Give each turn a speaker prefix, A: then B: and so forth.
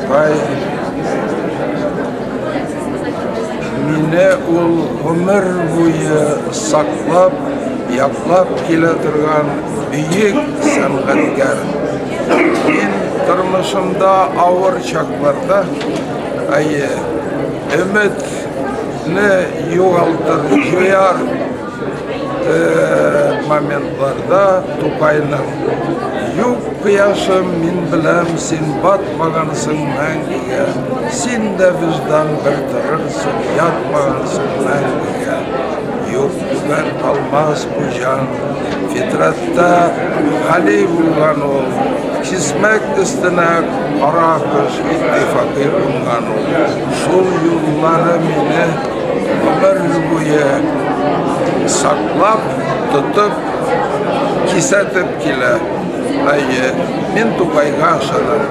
A: Тукай мине ул гомер буе саклап, яклап килә торган бөек сәнгатькәр. Мин тормышымда авыр чакларда, әйе, өметне югалтыр, җуяр моментларда Тукайның Юк, кояшым, мин беләм, син батмагансың мәңгегә, син дә вөҗдан бер торырсың, ятмагансың мәңгегә. Юк, түбән калмас бу җан, фитратта хали булган ул, кисмәк өстенә кара кош иттифакый кунган ул. Шул юллары мине гомер буе саклап, тотып, кисәтеп килә. Әйе, мин Тукайга ышанам.